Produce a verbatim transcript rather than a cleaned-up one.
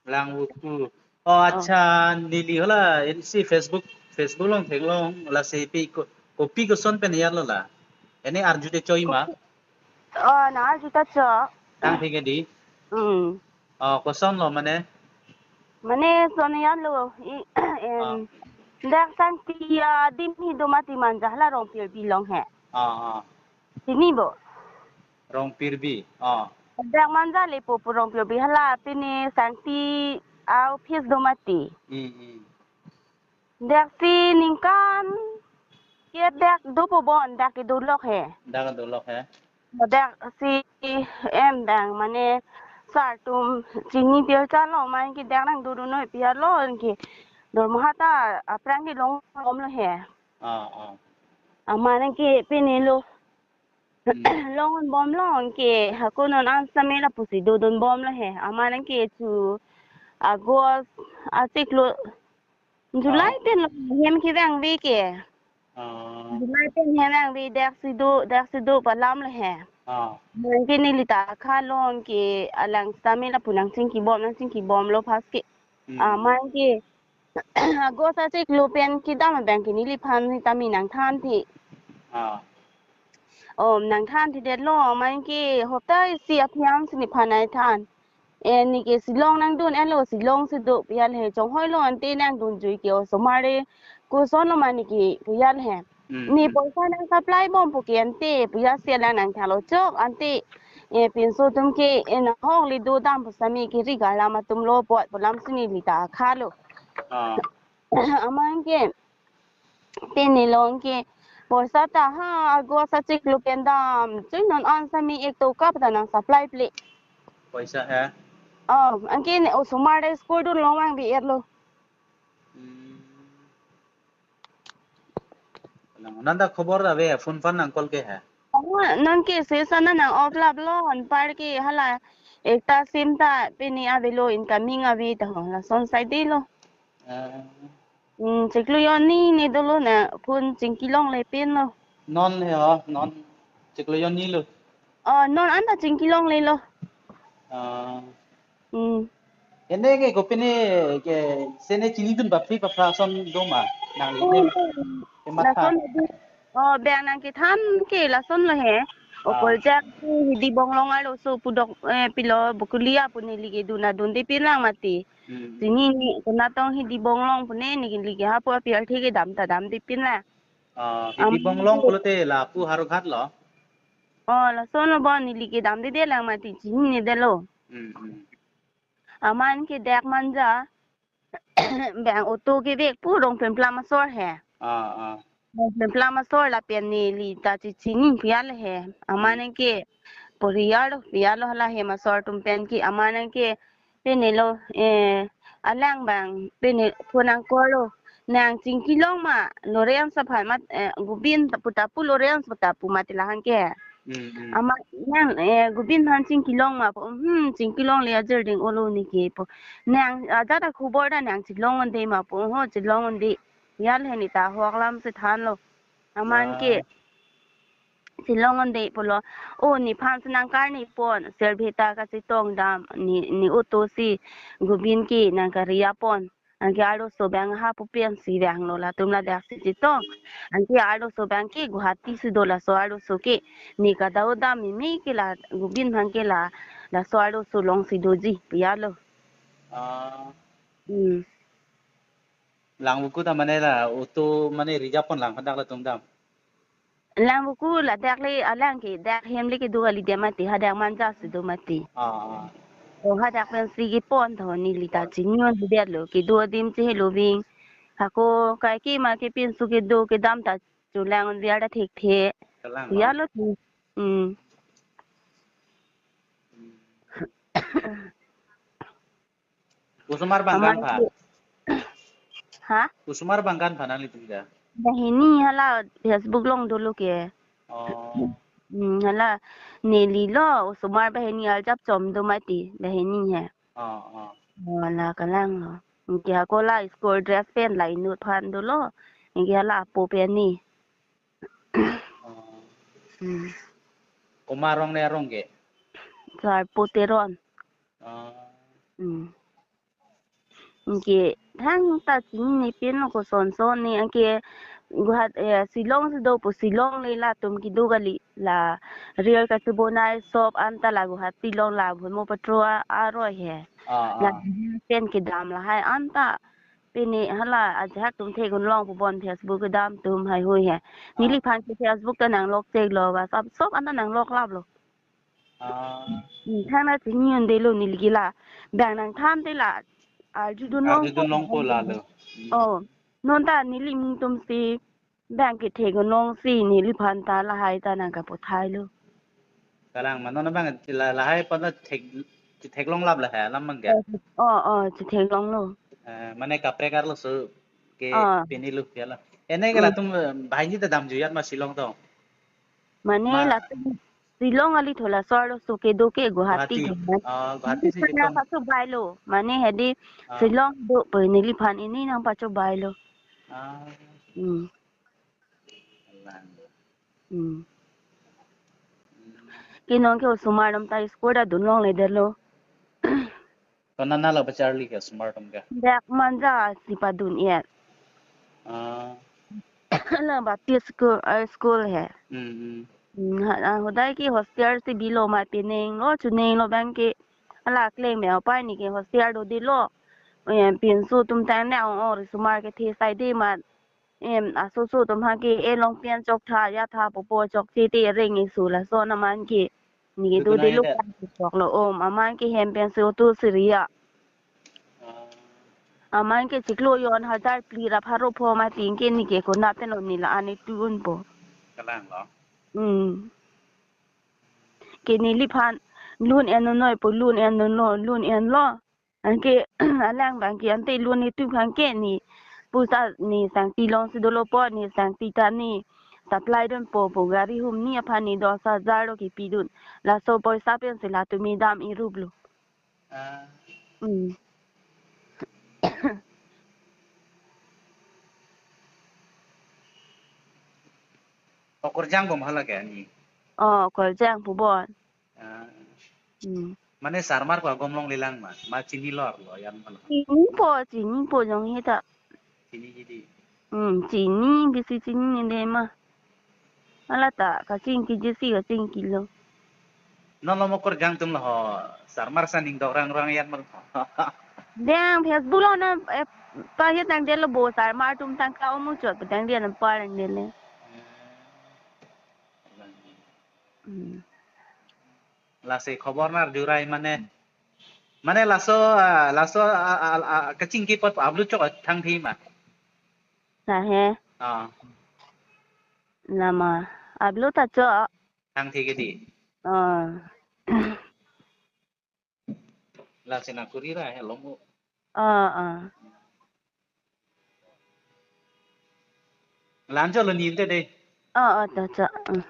Langvoku. Oh, accha, neli hala, isi Facebook, Facebook along theklong, lasi pi ko, kopi koson pen heyar lo la. Ene arju te choi ma? Oh, nang arju ta cho. Tang thik di. Hmm. Oh, koson lo mane? Mane son heyar lo, i, em, Ah. Dak Sangti adim hi do mati Manja hala Rongpirbi along he. Ah, ah. Chini bo. Rongpirbi. Ah. Dak Manja le po pu Rongpirbi hala pini Sangti a-office do mati. Hmm, hmm. Dak si ningkan ke dak do po bon dak kedo lok he. Dak kedo lok he. Dak si em bang mane sar atum chini tir cha lo man ke dak nang do do noi pi arlo ke. Dormoha ta aphrang kelong bom lo he. Ah, ah. Amat nang ke pini lo. Hmm. Long bom lo ke hako non an same lapusi dodun bom lo he. Amat nang ke chu August achiklo July Ah. pen lo hem kevang ve ke. Ah. July pen hem vang ve dak si do, dak si do pu alam lo he. Ah. Amat ke neli ta kha long ke alang sitame lapu nang chingki bom, nang chingki bom lo pas ke. Hmm. Amat ke August achiklo pen kedam abang ke neliphan sitame nang than thi. Ah. Om nang than thi det lo, amat ke hopta isi aphi-am si neliphan nai than. Eh, neke Shillong nangdun-et lo, Shillong si do pu ya le he, chonghoi lo ante nangdun jui ke osomar re, koson lo ma neke pu ya le he. Hmm, Ne hmm. poisa nang supply bom pu ke ante pu ya si alang nang than lo chok ante, eh, pinso atum ke, eh, nahok le dodam pu sitame ke riga lam atum lo pot pu lam si neli ta kha lo. Ah. Amat ke pini long ke poisa ta ha August achiklo pen dam. Chui non an same ek toka pu ta nang supply ple. Poisa he? Oh, anke ne osomar re school dun long vang bi er lo. Hmm. Nang, nang ta khobor ta ave, phone phan nang call ke he? Oh, nang ke se sana nang off lap lo, anpar ke hala ekta sim ta pini ave lo incoming ave ta ho, lason sai de lo. Ah. Hmm, chiklo jonni ne dolo na phone chingki longle pen lo. Non he ho, non chiklo jonni lo. Oh, non anta chingki longle lo. Ah. Hmm. Ene ke kopine ke sene chinidun bapri bapra ason do ma nangli Hmm, ne hmm. Ke matha. Lason adu. Oh, bang nang kethan ke lason lo he. O Ah. Kolchak pu Hidi Bonglong arloso pu dok, eh, pilo Bokulia pu neli kedun adun de pin lang mati. Hmm. Chini ne konatong Hidi Bonglong pu ne neli ke hapu api arthe kedam ta dam de pin lang. Ah, Hidi Am- Bonglong pulote lapu Howraghat lo? Oh, lason lo bon neli kedam de de lang mati chini ne de lo. Hmm, hmm. Amat ke dak Manja bang auto kevek pu Rongpemplam asor he. Ah, ah. Rongpemplam asor lapen neli ta chichini pu ya le he. Amat Hmm. nang ke poriar lo, pu ya lo hala hem asor atum pen ke amat nang ke pini lo, eh, alang bang pini phone nang call lo. Nang chingki long ma, Lawrence aphan mat, eh, Gobin ta pu ta pu Lawrence pu ta pu mati lahan ke. Hmm, hmm. Amat nang, eh, Gobin aphan chingki long ma pu, hmm, chingki longle ajir ding olo neke pu. Nang, ah, jada khobor ta nang chelong un-e ma pu, ho chelong un-e. Ya le ne ta hok lam si than lo. Amat ke Ah. chelong un-e pulo. Oh, nephan si nang karni pon, Serbheta kachetong dam, ne, ne auto si Gobin ke nang kariya pon. Anke arloso bang hapu pensi vang lo latum ladak si chetong. Anke arloso bang ke Guwahati si do laso arloso ke. Ne kadau dam mimi ke la Gobin aphan ke la laso arloso along si doji pu ya lo. Ah. Hmm. Langvoku ta mane la auto mane reserve pon lang hadak latum dam. Langvoku ladak le alang ke dak hem le kedo kali dia mati hadak Manja si do mati. Ah, ah. Oh, hadak pensi kepon tho neli ta chini un-e det lo kedo adim chehelo ving. Hako kaike ma ke pinso kedo kedam ta chulang un-e ta thekthe. Kalang Pu ya no? Lo tu. Hmm. Hmm. Osomar bang Amat kan pha? Ke. Ha? Osomar bang kan pha nanglitum ke? Banghini hala Facebook along dolo ke. Oh. Hmm, hala neli lo, osomar banghini arjap chom do mati, banghini he. Oh, oh. Oh, la kalang lo. Anke hako la school dress pen la inut aphan dolo. Anke hala apo pen ni. Oh. Hmm. Komat arong ne arong ke? Sarpo Teron. Oh. Hmm. Anke thangta chinine pen lo, kosonson ne, anke Guwahati, eh, Shillong si do pu, Shillong le latum kedo kali, la rel kachebonai shop anta la Guwahati along la Bhunmo Patro a-, aroi he. Ah, la ah. Pen kedam lahai anta. Pini hala ajahak atum thek-un long pu bon Facebook kedam atum haihui he. Ah. Neliphan ke Facebook ta nanglok chek lo, WhatsApp shop anta nanglok lap lo. Ah. Hmm, thangta chini un-edetlo neli ke la. Bang nangthan te la. Arjudun long. Arjudun longpo lalo. Hmm. Oh. Non ta neli atum si bang kethek-un long si neliphan ta lahai ta nangkapothai lo. Kalang ma non bang la, lahai pen ta thek, theklong lap lahai alam bang ke. Oh, oh, theklong lo. Eh, mane kaprek arloso ke. Ah. Pini lo ya la. Ene ke. Hmm. Latum, eh, banghini ta damjui-at ma Shillong atum? Mane ma latum Shillong kali, thola sor lo, so kedo ke Guwahati. Guwahati. Ah, Guwahati si. Mane kedo. Pachobei lo. Mane hedi. Ah. Shillong do pu neliphan ini nangpachobei lo. Ah. Hmm. Alang. Hmm. Hmm. Ke non ke osomar atum ta school ta dun longledetlo. Konat nat lo pacharli ke osomar atum ke? Dak Manja si padun-et. Ah. La Baptist school, eh, school he. Hmm, hmm. Hmm, ha, ah, hodai ke hostel si bilo ma, penang lo, chunang lo bang ke. Hala klem me apai ni ke hostel dodetlo. Eh, pinso atum tang ne ong ong risomar kethe saide ma. Em, asoso atum ha ke, eh, long pen choktha, ya tha popo chokche te reng-e su lason aman ke. Ni ke tu dodetlo dei. Kan choklo om, aman ke hem pen so tu Syria. Ah. Aman ke chiklo jon hajar phli ra pharo pho ma ting ke ni ke konat te non ni la-an ne tu-unpo. Kalang lo. Hmm. Ke neliphan lun-en noi pu, lun-en lo, lun-en lo. Anke alang bang ke ante lun itu bang ke ni pusa ni sangti along si dolo po, ni sangti ta ni supply dunpo pu gari humni aphan ni dos hajar lo kepidun. Laso poisa pen si latum me dam-irup lo. Ah. Hmm. Okorjang bom hala ke ni? Oh, okorjang pu bon. Ah. Hmm. Mane sarmar ko agom longlelang ma, ma chinilo arlo, yan ma lo? Chinipo, chinipo jong heta. Chiniji dei. Hmm, chini, bisi chinine ma. Hala ta kachingkiji si kachingkilo. Non lo mo okorjang atum lo ho, sarmar sa ning dok rang rang yan ma lo. Dang Facebook lo na, eh, pa hit nangdetlo bo, sarmar atum tangka omu chot, dang dia nang pa nangdetle. Hmm. Lasi khobor nar jurai mane. Mane laso, ah, laso, ah, ah, ah, kachingki apot upload chok thangthi ma? Lahe. Ah. Lama upload ta chok. Thangthi ke dei. Ah. Lasi nangkuri ra he lo mo. Ah, ah. Lancho lo ni te dei. Ah, ah, ta chok. Ah.